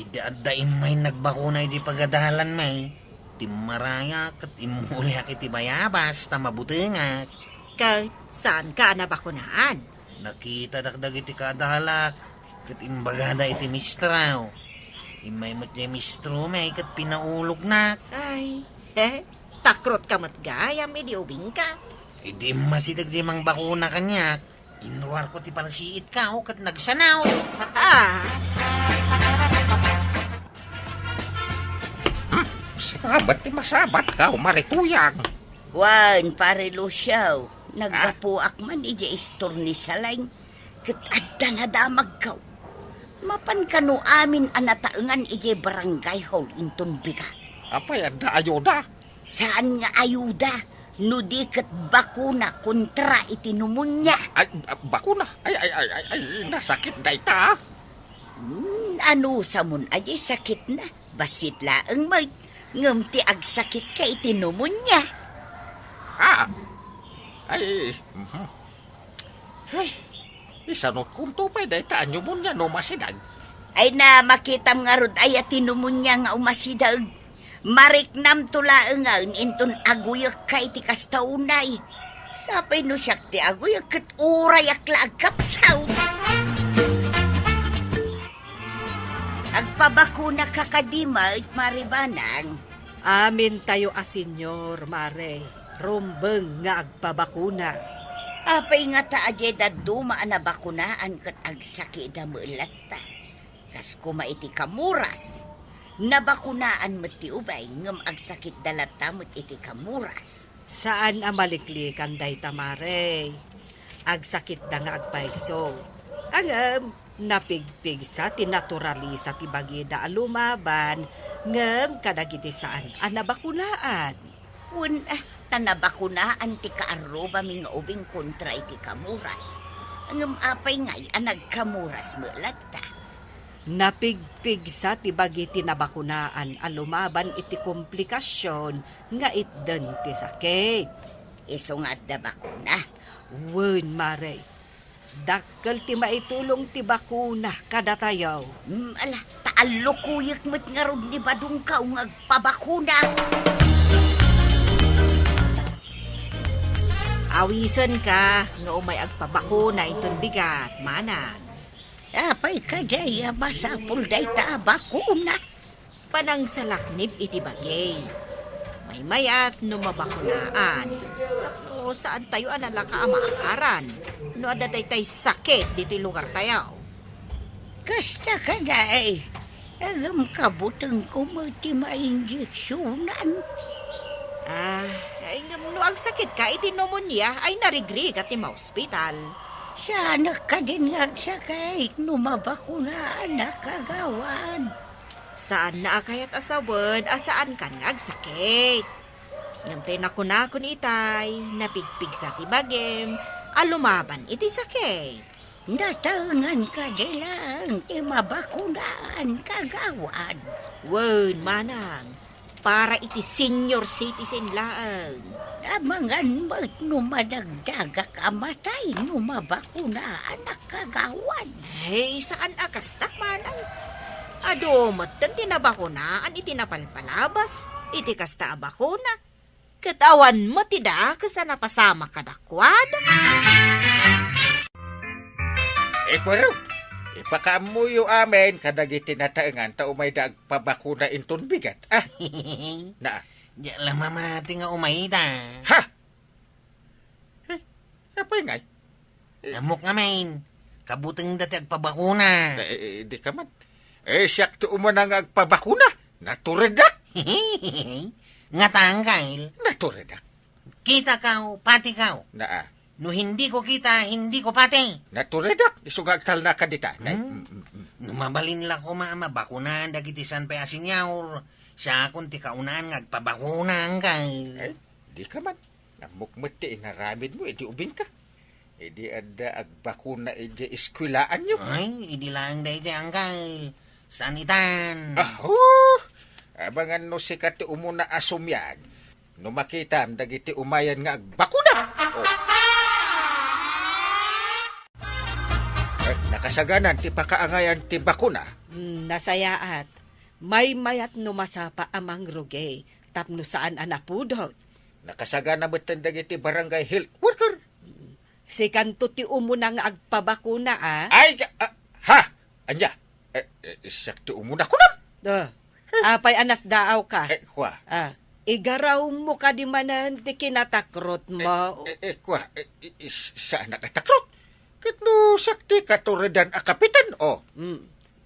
Idi adda immay nagbakuna idi pagadalan, may timmarayak ket immuliak iti bayabas ta mabutengak. Ket saanka a nabakunaan? Nakitadak dagiti kaadalak ket imbagada iti mistraw. Immay met diay mistro, may ket pinaulognak. Ay, eh, takrotka met gayam idi ubingka. Idi immasideg diay mangbakuna kaniak, inruarko ti palsiitka, o, ket nagsanaw. Ah. Hmm, sika met ti masabatka, o Mare Tuyang. Wen, Pare Lucio, naggapuak man idiay istor ni Saleng, ket adda nadamagko. Mapan kano amin a nataengan idiay barangay hall inton bigat. Apay, adda ayuda? Saan nga ayuda, no di ket bakuna kontra iti pneumonia. Ay, ah, bakuna? Ay, ay, ay, ay, ay, nasakit dayta, ah. Hmm, anusamon a diay sakitna? Bassit laeng met, ngem ti agsakitka iti pneumonia. Ah, ay, mhm. Ay, isanutkonto pay dayta a pneumonia no umasideg. Ay na, makitam ngarud aya ti pneumonia nga umasideg. Mariknamto laengen inton aguyekka iti kasta unay. Sapay no siak ti aguyek ket urayak la agkapsaw. Agpabakunaka kadi met, Mare Banang? Amintayo a senior, Mare, rumbeng nga agpabakuna. Apay ngata a diay dadduma a nabakunaan ket agsakitda met latta? Kas koma iti Camoras, nabakunaan met ti ubing ngem agsakitda latta met iti Camoras. Saan a maliklikan dayta, Mare. Agsakitda nga agpayso. Ngem, napigpigsa ti naturalisa ti bagida a lumaban ngem kadagiti saan a nabakunaan. Wen, ah, ta nabakunaan ti kaarrubami nga ubing kontra iti Camoras. Ngem apay ngay a nagkamoras met latta? Napigpigsa ti bagi ti nabakunaan a lumaban iti komplikasion nga itden ti sakit. Isu nga adda bakuna? Wen, Mare. Dakkel ti maitulong ti bakuna kadatayo. Mm, ala, ta allukuyek met ngarud ni Badongko nga agpabakuna. Awisenka nga umay agpabakuna inton bigat, manang. Apay kadi a masapul dayta a bakuna? Panangsalaknib iti bagi. Maymayat no mabakunaan. Tapno saantayo a nalaka a maakaran no adda daytay sakit ditoy lugartayo. Kasta kadi, ngem kabutengko met ti mainjeksionan. Ah, ay, ngem no agsakitka iti pneumonia, ay narigrigat ti maospital. Saanak kadin nga agsakit no mabakunaan a kagawad. Saanna a kayat a sawen a saankan nga agsakit. Ngem ti nakunakon itay, napigpigsa ti bagim a lumaban iti sakit. Nataengan kadi laeng ti mabakunaan, kagawad? Wen, manang, para iti senior citizen laeng. Amangan met no madagdagak a matay no mabakunaan a kagawad. Ay, saan a kasta, manang. Adu metten ti nabakunaan iti napalpalabas iti kasta a bakuna. ket awan met ti dakes a napasamak kadakuada. Ikuaro, ipakaammoyo amin kadagiti nataengan ta umayda agpabakuna inton bigat. Ah, naa. Diak la mamati nga umayda. Ha? Eh, apay ngay? Eh, Ammok ngamin, kabutengda ti agpabakuna. Eh, eh, di ka man. Eh, siak ti umuna nga agpabakuna. Naturedak. Ngata, Angkel. Naturedak. Kita kaw, pati kaw. Naa. No hindi ko kita, hindi ko pati. Naturedak. Isu nga agtalna ka dita. Nay, Hmm? mm, mm, mm. No mabalin la koma a mabakunan dagiti san pay a senior, siakon ti kaunaan nga agpabakuna, Angkel. Eh, di ka man. Ammok met ti inaramidmo idi ubingka. Idi adda agbakuna idiay eskuelaanyo. Ay, idi laeng daydiay, Angkel. Saan itan? Aho! Amangan no sika ti umuna a sumian no makitam dagiti umayan nga agbakuna. Oh. Eh, nakasaganan ti pakaangayan ti bakuna. Hmm, nasayaat. Maymayat no masapa a mangrugay tapno saan a napudot. Nakasagana metten dagiti barangay health worker. Sikanto ti umuna nga agpabakuna, a? Ay, ah, ha? Ania? Eh, eh, siak ti umuna, kunam? Ah, apay a nasdaaw ka? Eh, kua. Ah, igarawmo kadi manen ti kinatakrot mo? Eh, eh, eh, kua, eh, eh, eh, saan a katakrot? Ket no siak ti katuredan a kapitan, oh. Mm.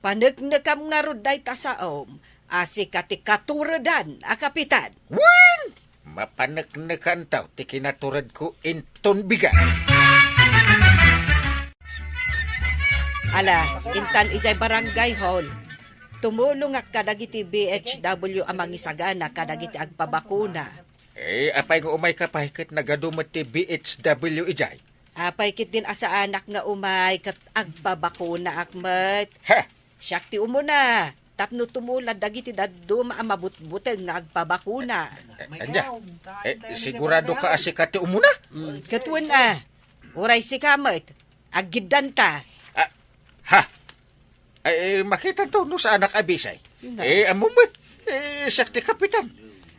Paneknekam ngarud dayta saom a sika ti katuredan a kapitan. Wen! Mapaneknekanto ti kinaturedko inton bigat. Ala, intan idiay barangay hall, tumulongak kadagiti B H W a mangisagana kadagiti agpabakuna. Eh, apay nga umayka pay ket nagadu met ti B H W idiay? Apay ketdin a saanak nga umay ket agpabakunaak met? Ha? Siak ti umuna tapno tumulad dagiti dadduma a mabutbuteng nga agpabakuna. Eh, ania? Eh, sigurado ka a sika ti umuna? Mm, ket wen a, uray sika met, aggiddanta. Ah, ha? Ay, makitanto no saanak a bisay. Na. Eh, ammom met. Eh, siak ti kapitan.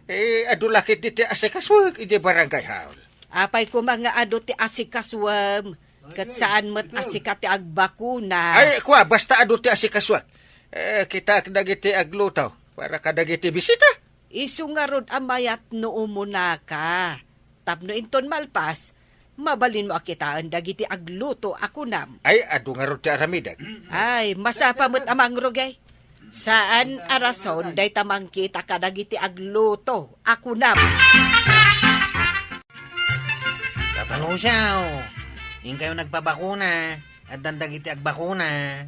Eh, adu la ketdi ti asikasuek idiay barangay hall. Apay koma nga adu ti asikasuem, ket saan met a sika ti agbakuna. Ay, kua, basta adu ti asikasuek. Eh, kitaek dagiti agluto para kadagiti bisita. Isu ngarud a mayat no umunaka. Tapno inton malpas, mabalinmo a kitaen dagiti agluto a kunam. Ay, adu ngarud ti aramidek. Ay, masapa met a mangrugay. Saan a rason dayta mangkita kadagiti agluto a kunam. Tata Lucio, inkayo nagpabakuna, addan dagiti agbakuna.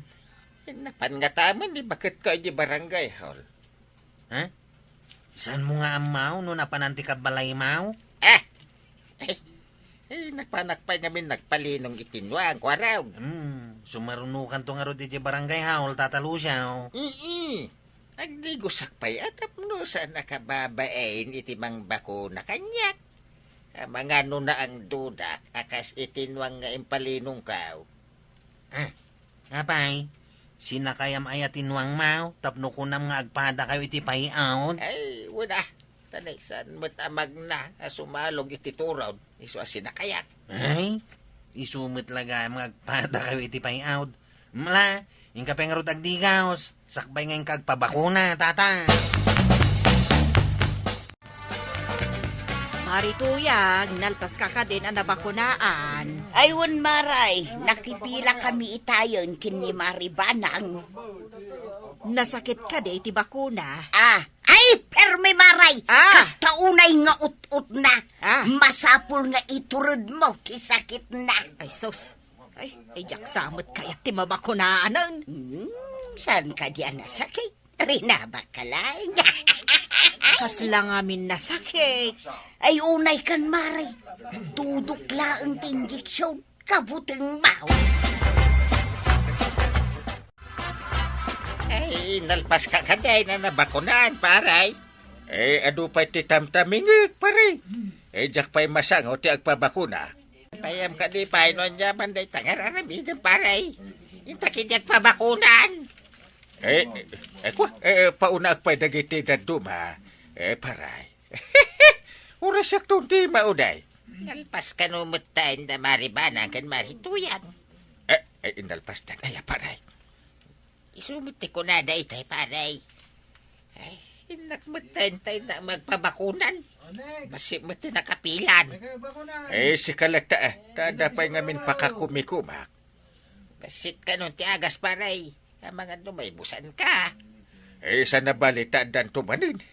Napan ngata met ni baketko idiay barangay hall. Ha? Saanmo nga ammo no napanan ti kabbalaymo? Ah! Ay, eh, napanak pay ngamin nagpalinong iti nuang, kuarog. Hmm, sumarunokanto ngarud idiay barangay hall, Tata Lucio. Ii, agdigosak pay a tapno saan a kababain iti mangbakuna kaniak. Amangan no naangdudak a kas iti nuang nga impalinongko. Ah, apay, sinakayam aya ti nuangmo tapno kunam nga agpadakayo iti pay-awd? Ay, wen a. Tanek saan met a magna a sumalog iti turod, isu a sinakayak. Ay, isu met la gayam nga agpadakayo iti pay-awd. Mla, inka pay ngarud agdigaws, sakbay nga inka agpabakuna, tata. Mari Tuyang, nalpaska kadin a nabakunaan? Ay, wen, Maray, nakipila kami itayen ken ni Mari Banang. Nasakit kadi ti bakuna? Ah, ay, permi, Maray, Ah. kasta unay nga ut-utna. Ah. Masapul nga ituredmo ti sakitna. Ay, sus. Ay, ay, diak sa met kayat ti mabakunanen. Hmm, saan kadi a nasakit? Rinabak ka laeng. Kasla ngamin nasakit. Ay, unay kan, Mare. Tudok laeng ti injection. Kabutengmo. Ay, nalpaska kadi a nabakunaen, pare. Eh, adu pay ti tamtamingek, pare. Eh, diak pay masango ti agpabakuna. Payam kadi pay no aniaman dayta nga ar-aramidem, pare. Inta kadi agpabakunan. Eh, eh, eh, kua, eh, paunaak pay dagiti dadduma. Eh, pare. Oras sakto ti mauday. Nalpas kano met ta inda Mari Banang ken Mari Tuyang. Eh, eh, inalpas ta. Ay, paray. Isu met ti kunada itay, paray. Ay, innak met ta intay na magpabakunan. Basi met ti nakapilan. Eh, sika latta, eh. Tada pay ngamin pakakumikumak. Basit kano ti agas, paray. Amangan no maibusan ka. Eh, sana bali ta addan to manen.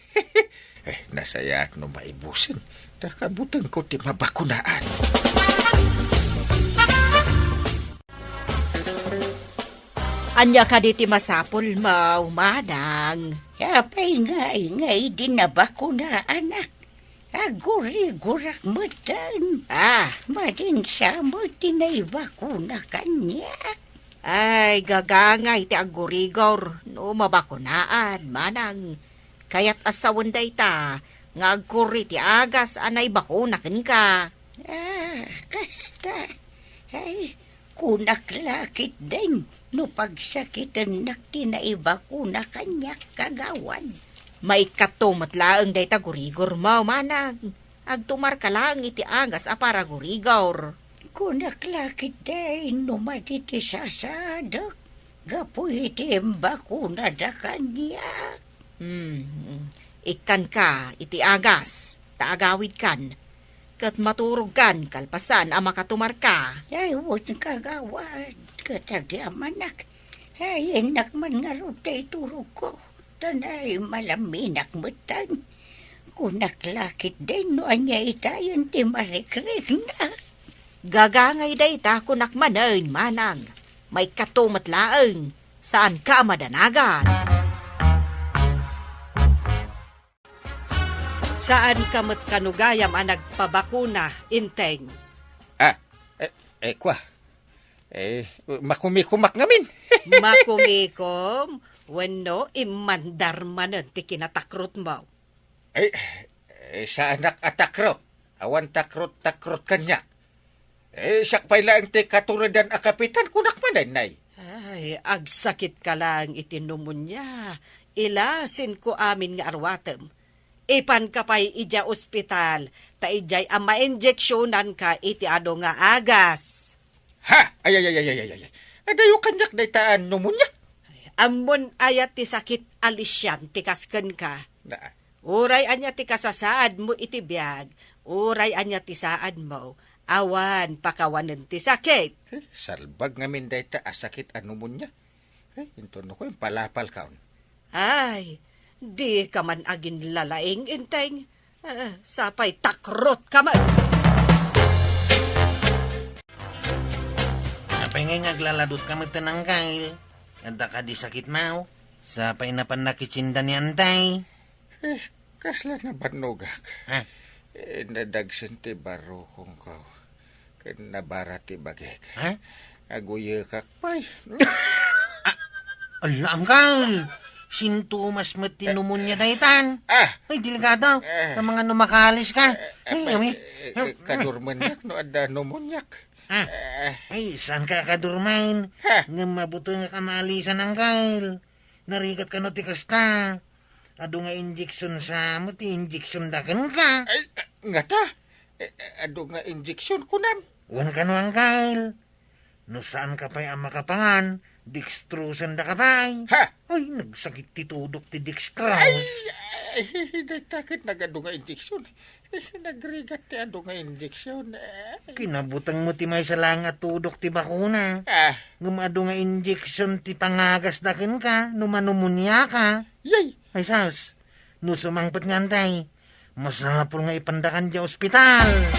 Eh, nasayaat no maibusen. Ta kabuteng ko ti mabakunaan. Ania kadi ti masapul mo, Manang? Apay nga, nga idi nabakunaanak? Agurigurak metten. Ah, madinsa met ti naibakuna kaniak. Ay, gagangay ti aggurigor no mabakunaan, Manang. Kayat a sawen dayta nga agkurri ti agas a naibakuna kenka. Ah, kasta. Ay, kunak la ketdin no pagsakitennak ti naibakuna kaniak, Kagawad. Maikkato met laeng dayta gurigor mo, Manang. Agtumarka laeng iti agas a para gurigor. Kunak la ketdin no madi ti sasaadek gapu iti imbakunada kaniak. Hmm, ikkanka iti agas, ta agawidkan, ket maturogkan kalpasan a makatumarka. Ay, wen, Kagawad, ket agyamanak. Ay, innak man ngarud ta iturogko, ta naimalaminnak metten. Kunak la ketdin no ania itayon ti marikrikna. Gagangay dayta kunak manen, Manang. Maikkato met laeng, saanka a madanagan. Saanka met kano gayam a nagpabakuna, Enteng? Ah, eh, eh, kua. Eh, makumikumak ngamin. Makumikom? Wenno, immandar manen ti kinatakrotmo? Ay, eh, saanak a takrot. Awan takrot-takrot kaniak. Eh, siak pay laeng ti katuradan a kapitan, kunak manen, nay. Ay, agsakitka laeng iti pneumonia. Ilasinko amin nga aruatem. Ipanka pay idiay ospital, ta idiay a mainjeksionanka iti adu nga agas. Ha? Ay, ay, ay, ay, ay, ay, ay. Adayo kaniak dayta a pneumonia? Ammon aya ti sakit a lisian ti kas kenka? Na. Uray ania ti kasasaadmo iti biag, uray ania ti saadmo, awan pakawanen ti sakit. Eh, salbag ngamin dayta a sakit a pneumonia. Eh, intono ko, impalapalka on. Ay, dika man aginlalaing, Enteng. Eh, sapay takrotka man. Apay ngay nga aglaladutka metten, Angkel? Adda kadi sakitmo? Sapay napan nakitsinda ni Antay. Eh, kasla nabannogak. Ha? Eh, nadagsen ti barukongko. Ken nabara ti bagik. Ha? Aguyekak pay. Ah, ala, Angkel! Sintomas met ti pneumonia daytan. Ah! Ay, delikado. Eh. Amangan no makaalis ka. Eh, ay, apay, ami. Eh, eh, kadurmennak no adda pneumoniak. Ah. Eh. Ay, saanka kadurmen? Ha? Ngem mabutengak a maalisan, Angkel. Narigat kano ti kasta? Adu nga injeksion sa met ti injeksionda kenka. Ay, ngata? Eh, adu nga injeksion, kunam? Wen kano, Angkel. No saanka pay a makapangan, dextrosendaka pay. Ha? Ay, nagsakit ti tudok ti dextrose. Ay, ay, dayta ket nagadu nga injeksion. Eh, nagrigat ti adu nga injeksion. Eh. Kinabutengmo ti maysa laeng a tudok ti bakuna. Ah. Ngem adu nga injeksion ti pangagasda kenka no manumoniaka. Yay! Ay, sus. No sumangpet nga Antay, masapul nga ipandakan diay ospital. Eh,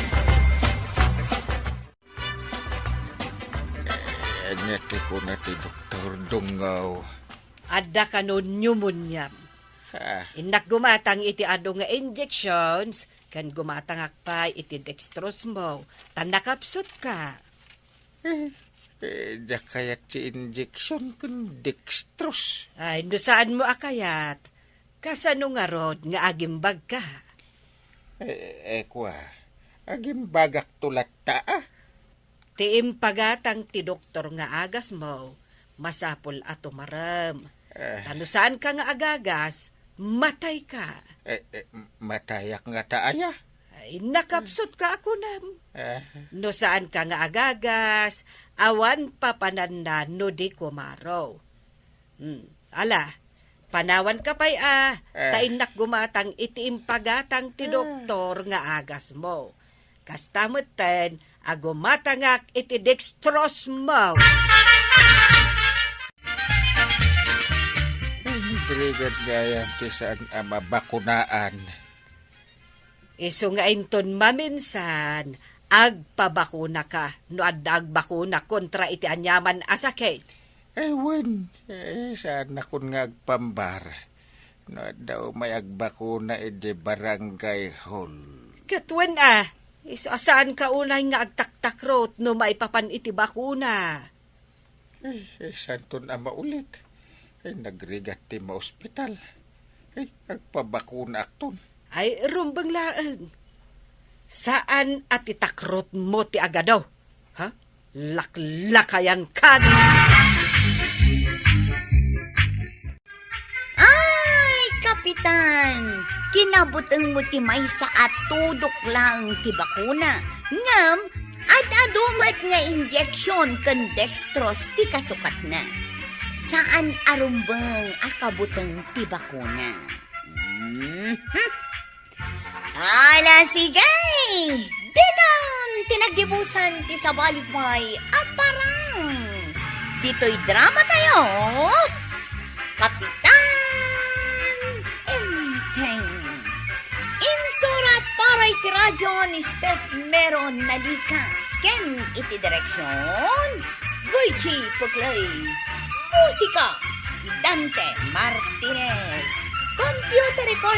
ania ti kuna ti doktor, Dungaw? Adda kano pneumoniam. Ah. Innak gumatang iti adu nga injections, ken gumatangak pay iti dextrose mo, ta nakapsutka. Eh, eh, diak kayat ti injeksion ken dextrose. Ay, no saanmo a kayat, kasano ngarud nga agimbagka? Eh, eh, kua, agimbagakto latta, a. Ti impagatang ti doktor nga agasmo, masapul a tumarem. Eh. Ta no saanka nga agagas, matayka. Eh, eh, m-, matayak ngata aya? Ay, nakapsutka a kunam. Ah. No saanka nga agagas, awan papananna no di kumaro. Hmm, ala, panawanka pay a, Ah. ta innak gumatang iti impagatang ti Ah. doktor nga agasmo. Kasta metten a gumatangak iti dextrose mo. Ay, nagrigat gayam ti saan a mabakunaan. Isu nga inton maminsan, agpabakunaka no adda agbakuna kontra iti aniaman a sakit. Ay, wen, eh, saannakon nga agpambar no adda umay agbakuna idi barangay hall. Ket wen a, isu a saanka unay nga agtaktakrot no maipapan iti bakuna. Ay, eh, santon a maulit. Ay, nagrigat ti maospital. Ay, agpabakunaakton. Ay, rumbeng laeng. Saan a ti takrot mo ti agado? Ha? Laklakayan ka. Ay, Kapitan! Kinabutengmo ti maysa a tudok laeng ti bakuna. Ngem, ad-adu met nga injection ken dextrose ti kasukatna. Saan a rumbeng a kabuteng ti bakuna. Mhm. Ala, sige! Ditan ti naggibusan ti sabali pay a parang. Ditoy drama tayo, Kapitan Enteng. Insurat para iti radyo ni Steph Meron Nalica. Ken iti direksyon, Virgie Puclay. Musika, Dante Martinez. Computer record